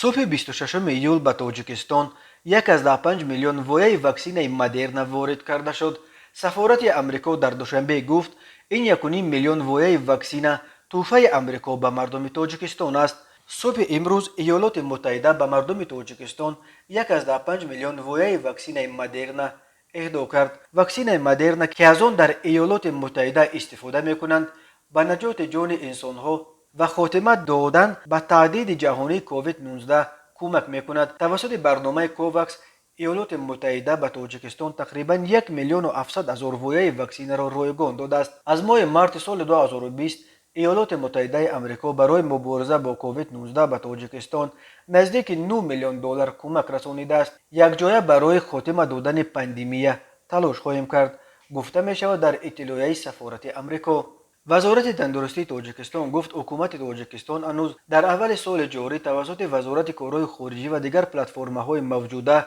Субҳи 26 июл ба Тоҷикистон 1,5 миллион вояи ваксинаи Модерна ворид карда шуд. Сафорати Амрико дар Душанбе гуфт, ин 1,5 миллион вояи ваксина тӯҳфаи Амрико ба мардуми Тоҷикистон аст. Субҳи имрӯз Иёлоти Муттаҳида ба мардуми Тоҷикистон 1,5 миллион вояи ваксинаи Модерна эҳдо кард. Ваксинаи Модерна, ки аз он дар Иёлоти Муттаҳида истифода мекунанд, ба наҷоти ҷони инсонҳо ва хотима додан ба таҳдиди ҷаҳонии COVID-19 кӯмак мекунад. Тавассути барномаи Ковакс Иёлоти Муттаҳида ба Тоҷикистон тақрибан 1 700 000 вояи ваксинаро ройгон додааст. Аз моҳи марти соли 2020 Иёлоти Муттаҳидаи Амрико барои мубориза бо COVID-19 ба Тоҷикистон наздики 9 миллион доллар кӯмак расонидааст. Якҷоя барои хотима додани пандемия талош хоҳем кард, гуфта мешавад дар иттилоияи сафорати Амрико. Вазорати тандурустии Тоҷикистон гуфт, ҳукумати Тоҷикистон ҳанӯз дар аввали соли ҷорӣ тавассути Вазорати корҳои хориҷӣ ва дигар платформаҳои мавҷуда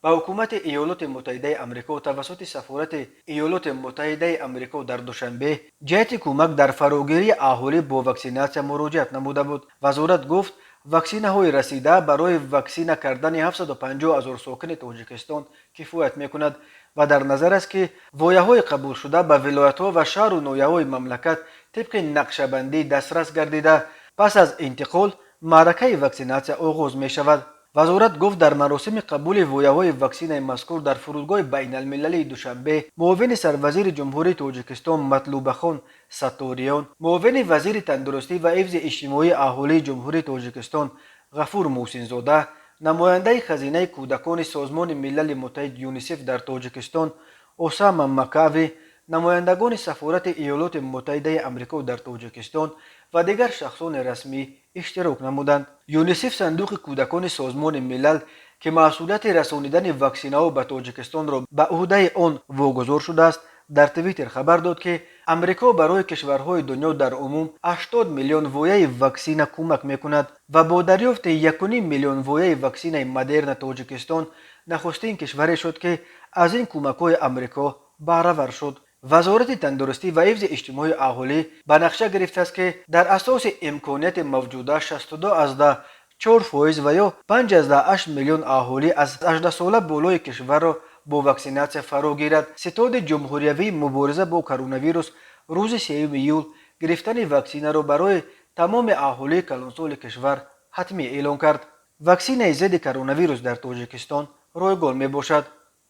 ба ҳукумати Иёлоти Муттаҳидаи Амрико тавассути сафорати Иёлоти Муттаҳидаи Амрико дар Душанбе ҷиҳати кӯмак дар фарогирии аҳолӣ бо ваксинатсия муроҷиат намуда буд. Вазорат гуфт, ваксинаҳои расида барои ваксина кардани 750 ҳазор сокини Тоҷикистон кифоят мекунад ва дар назар аст, ки вояҳои қабулшуда ба вилоятҳо ва шаҳру ноҳияҳои мамлакат тибқи нақшабандӣ дастрас гардида, пас аз интиқол маъракаи ваксинатсия оғоз мешавад. Вазорат гуфт, дар маросими қабули вояҳои ваксинаи мазкур дар фурудгоҳи байналмилалии Душанбе муовини сарвазири Ҷумҳурии Тоҷикистон Матлубахон Сатториён, муовини вазири тандурустӣ ва ҳифзи иҷтимоии аҳолии Ҷумҳурии Тоҷикистон Ғафур Муҳсинзода, намояндаи Хазинаи кӯдакони Созмони Милали Муттаҳид ЮНИСЕФ дар Тоҷикистон Осама Макави, намояндагони сафорати Иёлоти Муттаҳидаи Амрико дар Тоҷикистон ва дигар шахсони расмӣ иштирок намуданд. ЮНИСЕФ, сандуқи кӯдакони Созмони Милал, ки масъулияти расонидани ваксинаҳо ба Тоҷикистонро ба ӯҳдаи он вогузор шудааст, дар Твиттер хабар дод, ки Амрико барои кишварҳои дунё дар умум 80 миллион вояи ваксина кӯмак мекунад ва бо дарёфти 1,5 миллион вояи ваксинаи Модерна Тоҷикистон нахустин кишваре шуд, ки аз ин кӯмакҳои Амрико баҳравар шуд. Вазорати тандурустӣ ва ҳифзи иҷтимоии аҳолӣ ба нақша гирифтааст, ки дар асоси имконияти мавҷуда 62,4% ва ё 5,8 миллион аҳолӣ аз 18сола болои кишварро бо ваксинатсия фаро гирад. Ситоди ҷумҳуриявии мубориза бо коронавирус рӯзи 3 июл гирифтани ваксинаро барои тамоми аҳолии калонсоли кишвар ҳатмӣ эълон кард. Ваксинаи зидди коронавирус дар Тоҷикистон ройгон мебошад.